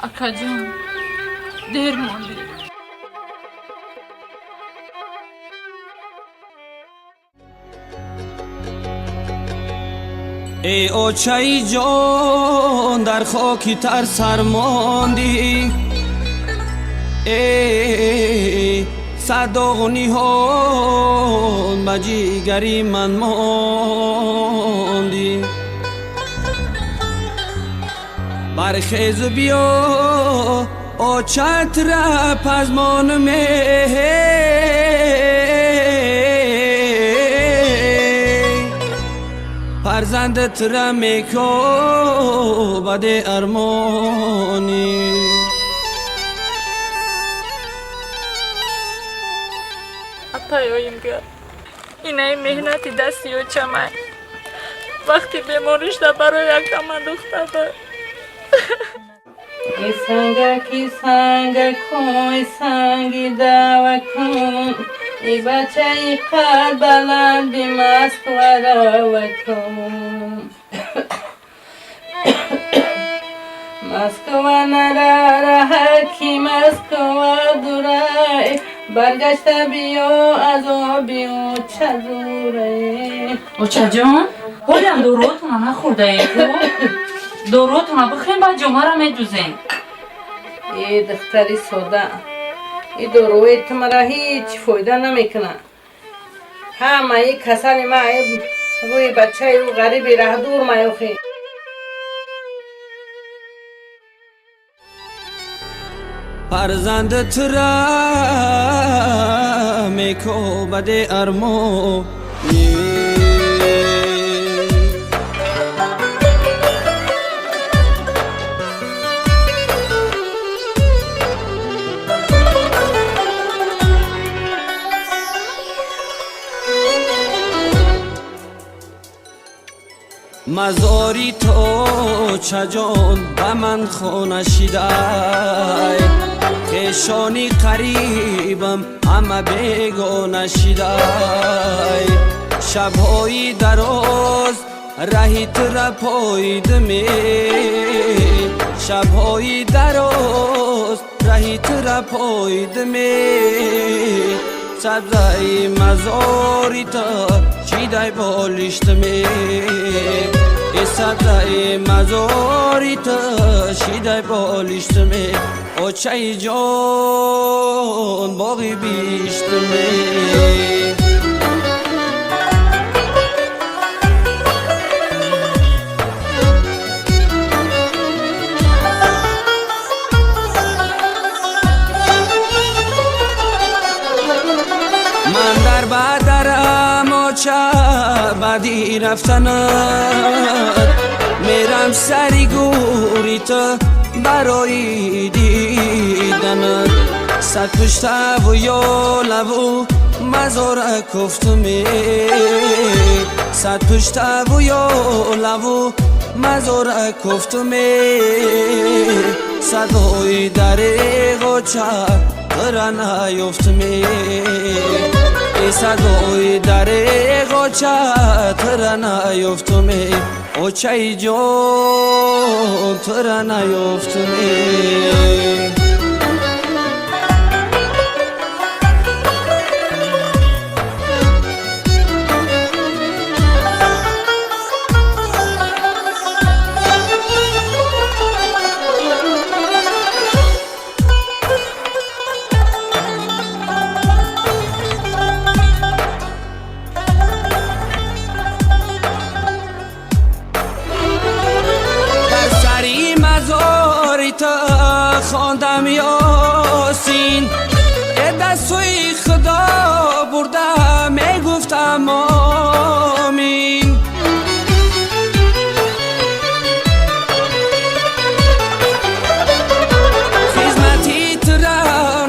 Акаҷон, дер мондӣ. Эй очаи ҷон, дар хоки тар сармондӣ, эй садоғу ниҳон ба ҷигари ман мондӣ. Бархезу биё, очатра пазмон ме, фарзандатра мекобаде армонӣ. Апайоимга, инаи меҳнати дасти очамай. Вақти беморишда барои акама духтада. И сангаки сангакун, санги давакун, и бачаи қад баланди Москва равакун. Москва нарара, ки Москва дурай, баргашта биё, азоби оча дурай. Очаҷон, ҳолиам доруотона нахӯрдаед? Доруотона бихӯрем, баъд ҷомара медузем. Э, духтари сода, и доруи ту мара ҳеҷ фоида намекунад. Ҳамаи касали ма рӯи бачаи ӯ ғариби раҳдур маёхӣ. Фарзандатра мекобаде армонӣ. Мазори то чаҷон ба ман хона шидай, хешони қарибам ҳама бегона шидай. Шабҳои дароз раҳи тура поидме, шабҳои дароз раҳи тура поидме, сабзаи мазори то чидай болиштме, э сабзаи мазори то шидай болиштме, очаи ҷон, боғи биштме. Ман дар бадарам, оча, баъди рафтанат мерам сари гӯри ту барои диданат. Садпуштаву ёлаву мазора кофтуме, садпуштаву ёлаву мазора кофтуме, садои дареғоча тура наёфтуме, э садои дареғоча тура наёфтуме, очаи ҷон, тура наёфтуме. Дар сари мазори ту хондам Ёсин, э дастҳои худо бурда мегуфтам омин. Хизмати тура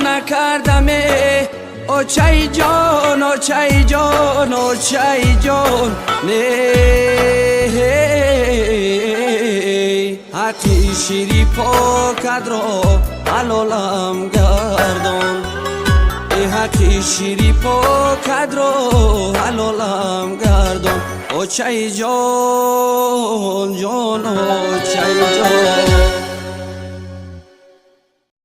накардаме, очаи ҷон, очаи ҷон, очаи ҷон, не ҳаққи шири покатро ҳалолам гардон, э ҳаққи шири покатро ҳалолам гардон, очаи ҷон, ҷон, очаи ҷон.